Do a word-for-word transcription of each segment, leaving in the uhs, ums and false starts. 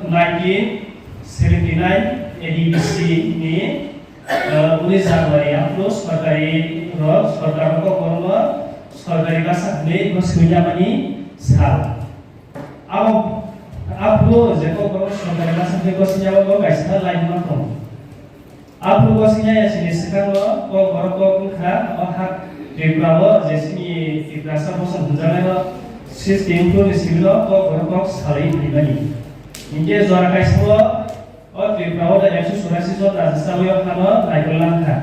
Nineteen seventy nine A D B C ni, uh, unis January aphuru sorkari rok, sorkar rok kokborokno sorkari basa hwnwi goswi yamani sal. Abo aphuru je kokborok sorkari basa hwnwi goswi yamani kaisa laima tongo. Aphuru gosingya yasini swkango kokborok kok wngkha, o ha Tripura o je chini Tiprasa bosong hwnjaknaino sixty aphuru ni simi no kokborok kok salwi phaimani. Hinkhe jora kaisa o, o Tripura o da ekso churasi jon raja chawi o phano naikol langkha.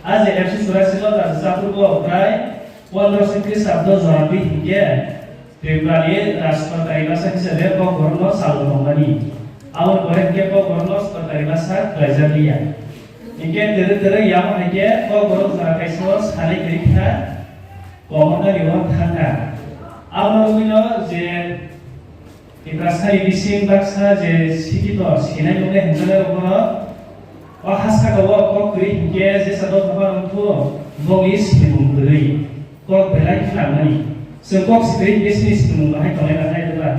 A je ekso churasi jon raja chaphuru bo prai pondroso Khristabdo jora twi hinkhe Tripura ni raj sorkari basa hisabe kokborokno salo tongmani. Aboni pore hinkhe kokborokno sorkari basa khlaijak liya. Hinkhe twrwi twrwi yamo hai khe kokborok jora kaisa o sanai kwrwi kha, komornani o thangkha. Abono wngwino je Tiprasani bising baksa je sikito sinai nuknai hwnjaknai rokno o ha saka o kok kwrwi hinkhe jesa dopha phano wngkhu bongni sinimung kwrwi. Kok belai khlangmani. Chwng kok sikri hinkhe chini sinimung bahai tongnai nathai dwla.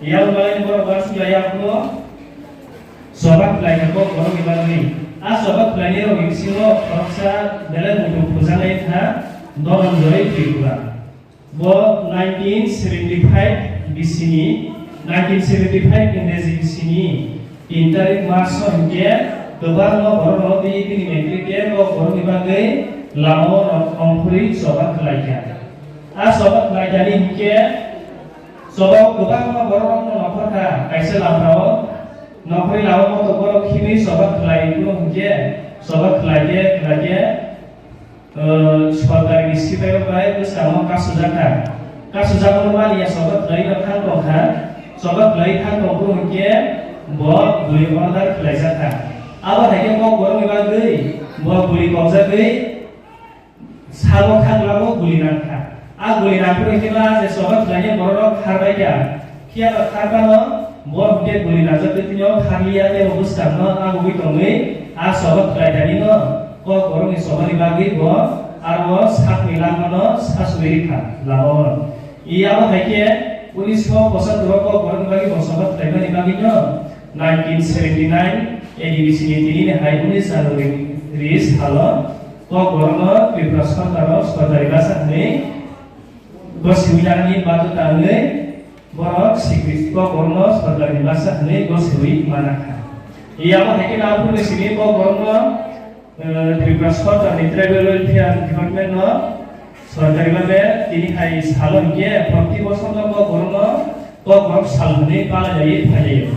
Yaboni bagwi borok uansukya yaphuru choba khlaikha kokborokni bagwi. A choba khlainairokni bisingo khoroksa belai muitu phujaknai wngkha Dhananjoy Tripura. Bo nineteen seventy five B C ni, nineteen seventy five Ingreji B C ni tin tarik March o hinkhe kwbangma borok no twi bini matric khe kokborokni bagwi lama o rok ongkhorwi choba khlaikha. A choba khlaikhani hinkhe choba o kwbangma borok rok no nokhorkha, kaisa lama o nokhorwi lama o borok khibwi choba khlai phuru hinkhe choba khlaikhe khlaikhe, uh, sorkari ni sipai rok bai bwskango kasujak kha. Kasujak mani ya choba khlai no thang tong kha. Choba khlai thang tong phuru hinkhe bo bui order khlaijak kha. Abo hai khe kokborokni bagwi bo bui kobjagwi sabo khaklamo guli nang kha. A guli nang phuru hinkhe ba je choba khlainai borok rok kharbai kha. Phiya ba kharphano bo hinkhe guli nangjak twi tini o kharliya tei bo bwskangno a ugwi tongwi a choba khlai thani no kokborokni chobani bagwi bo aro sakni langmano sasuri rikha lama o. Iyabo hai khe unisho pochattor o kokborokni bagwi bo choba khlaimani bagwi no nineteen seventy nine A D B C ni tini ni hai unis January salo kokborokno Tripura sorkaro sorkari basa hwnwi gosiwi nani bathwk tangwi borok sikri kokborokno sorkari basa hwnwi gosiwi mana kha. Iyabo hai khe aphuru ni simi kokborokno, eh, Tripura sorkar ni Tribal Welfare Department no sorkari bhabe tini hai salo hinkhe proti bosor no kokborokno kokborok sal hwnwi palaijagwi phailaio.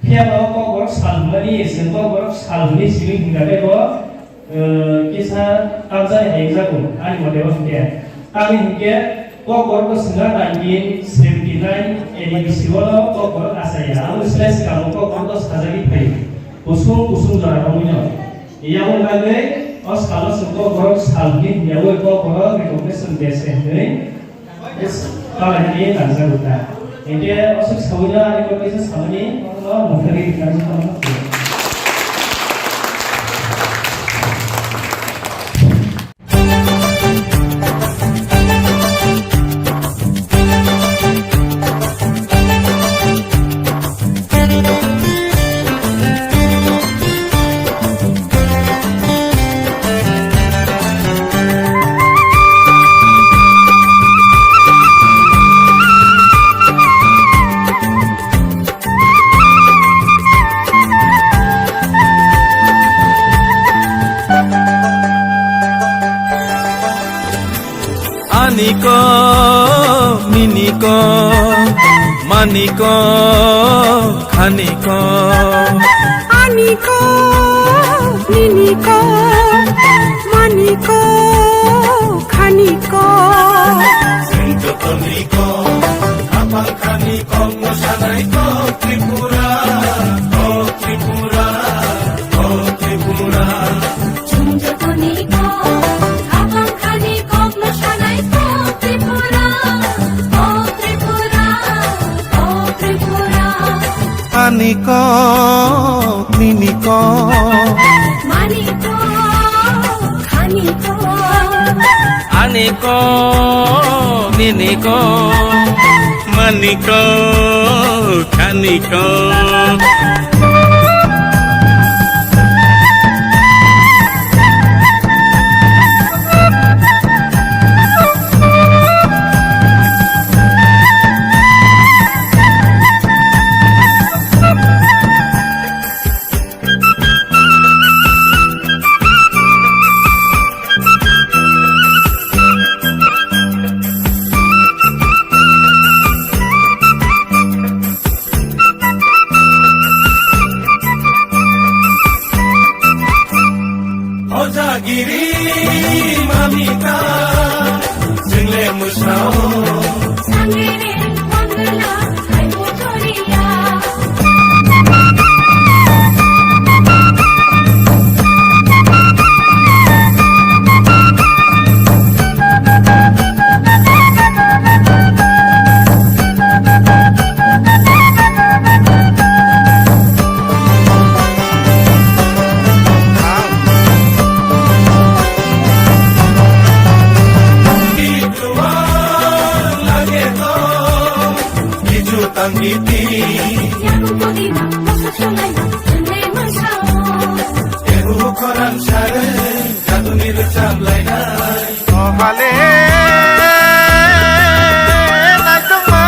Phiya ba o kokborok sal hwnmani chwng kokborok sal hwnwi simi hinkha tei bo, eh, kisa tamjani hai wngjago ani mote o hinkhe. Tamni hinkhe kokborok bo swngna nineteen seventy nine A D B C o no kokborok achaiya. Abo slai swkango kokborok no sajagwi phaio. Kusung kusung jora romwi no. Yaboni bagwi o salo chwng kokborok sal hwnwi hwnyaui kokborok recognition day se hwnwi Yes, tamani nangjak wngkha. Hinkhe aswk saui no ani kok kaisa samani no mungthagwi nangjak tongma. Ani ko, nini ko, mani ko, khani ko. Ani ko, nini ko, mani ko, khani ko. Sengkotoni ko, khapang khani ko, mosanai ko, Tripura, ko Tripura, ko Tripura. Chwng joto ni kok, khapang khani kok no sanai kok Tripura, kok Tripura, kok Tripura. Ani kok, nini kok. Mani kok, khani kok. Ani kok, nini kok. Mani kok, khani kok. Iri mamita, jingle musao. Sangere wangla, ai motoria. Khorang sare, jaduni rwchap lainai. O hale, naitokma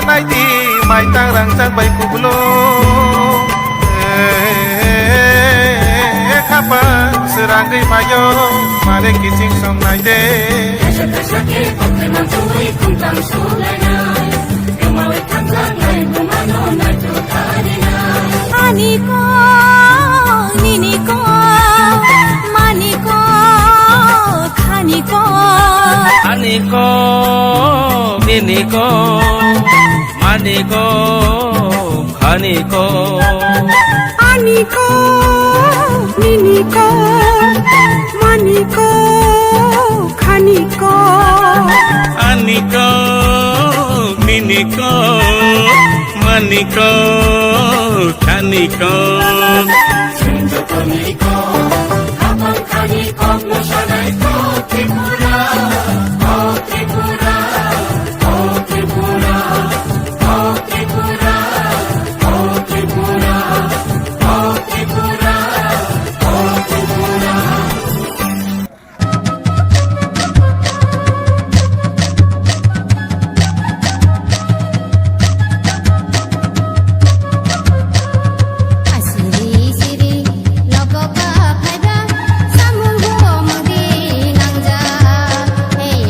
naidi, maitang rangchak bai kublo. E, khapang srangwi mayo, mare kiching song naide. Kaisa kaisa khe koktwma twi khumtang sulainai. Kwmawi thangjaknai bumano naitho tarinai. Ani ko, nini ko, mani ko, khani ko. Ani ko, nini ko, mani ko, khani ko. Ani ko, nini ko, mani ko, khani ko. Ani ko, nini ko, mani ko, khani ko. Asiri siri logo ka phaiba, samung bo mudi nangja. Hey,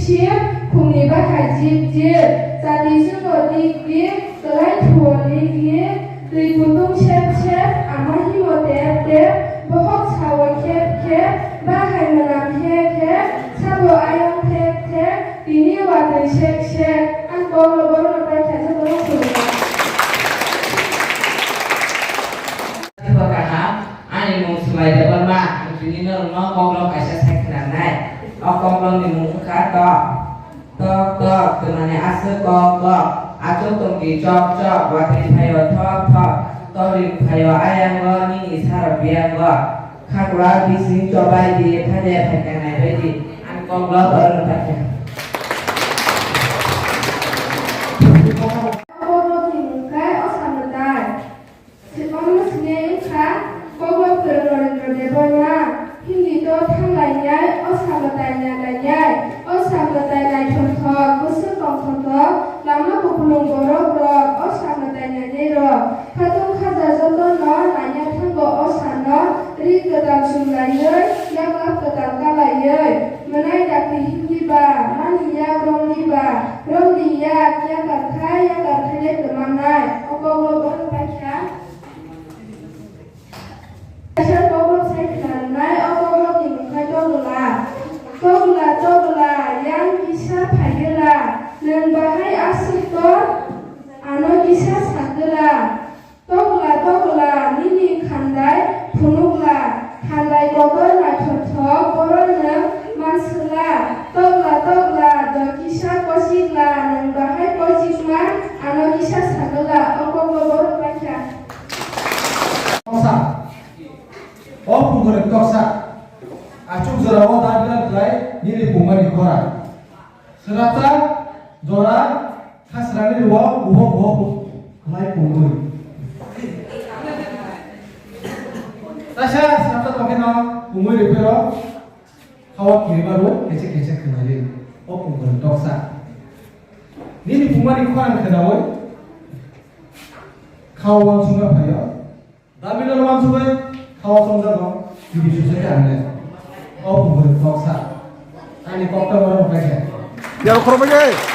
Sip, khumni bakha jip jip, chati chungo dik dik, kwlai thuo lik lik, twi kutung sep sep, ama himo tep tep, bohok sao khep khep, bahai mwnam he he, sabo ayang thek thek, tini watwi sek sek, ang kok no borok no paikha joto no khulumkha. Ani mung Swmai Debbarma, ang tini norokno koklop kaisa sai khwnanai. O koklopni mung wngkha tok. Tok tok, twnani aswk kok kok. Achuk tongdi chok chok, watwi phaio thok thok. Torling phaio ayango, nini sarok biyango. Khakla bising chobai di, phade phaikha naibai di. Ang koklop oro no paikha. Koklopni mung khe Osa Mwtai. Omo swngwi wngkha, Koklop Kwrwng Norendra Debbarma, Hindi to thang lainai, o samo taina lainai, o samo taina thongthok, bwswk tongthokthok, lama kupulung borok rok, o samo taina nairok, khatung khaja jotono naina thango o sano, ri kwtal chum laiwi, yaklap kwtal ka laiwi, mwnai dakti himdi ba, mani yak romdi ba, romdi yak, yakar khai, yakar khainai kwmannai, o Koklop borok paikha. Kaisa koklop sai khwnarwnai, o koklopni mung khe Togwla. Togwla, Togwla, yang kisa phai gwla, nwng bahai aswk tor, ano kisa sa gwla. Togwla, Togwla, nini khandai phunuk gwla, khandai kotor naithok thok, borok nwng man swla. Togwla, Togwla, do kisa kochik gwla, nwng bahai kochikma, ano kisa sa gwla. O koklop borok paikha. Toksa. O pungkore toksa. Achuk jora o da birat lai nini pungmani khorang. Srapsa jora khasrani ro buho buho lai pungmani. Tasa srapsa tokhe no pungmani pero khawa kirima ro kechek kechek khwnai. O pungkore toksa. Nini pungmani khorang khwnawi khawa wansukma phaio. Damino wansugwi khawa songjago, bini susu khe ang le. O pungkore toksa. Ani kokta borok paikha. Yar khorokbai de.